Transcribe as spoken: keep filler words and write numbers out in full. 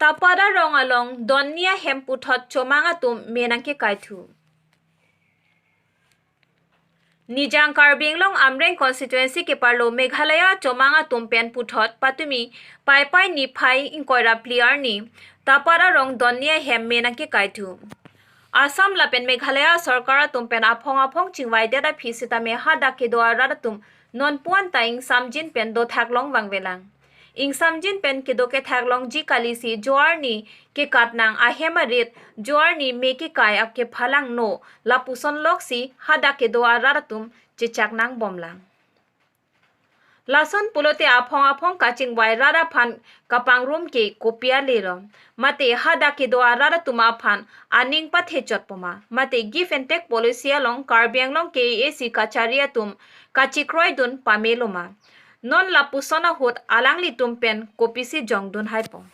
Tapara rong along donni ahem puthot chomang atum me nangkekaithu. Nijang Karbi Anglong Amreng constituency keparlo Meghalaya chomang atum pen puthot patumi Paipai niphai ingkoi ra phli arni Tapara rong donni ahem me nangkekaithu. Assam lapen Meghalaya sorkar atum pen aphong aphong chingvaidet aphi sitame hadak kedo arat atum nonpu anta ingsamjin pen dothak long vangvelang. Ingsamjin pen kedo kethak longji kalisi jo arni kekat nang ahem arit, jo arni me kekai akephalangno, lapuson loksi hadak kedo arat atum chechak nangbomlang. Lason pulote aphong aphong kachingvai rat aphan kapangrum ke kopi ale lo? Mate hadak kedo arat atum aphan aning pathechotpo ma? Mate give and take policy along Karbi Anglong K A A C kachari atum kachekroidun pamelo ma? Non lapuson ahut alanglitum pen kopisi jongdun haipo?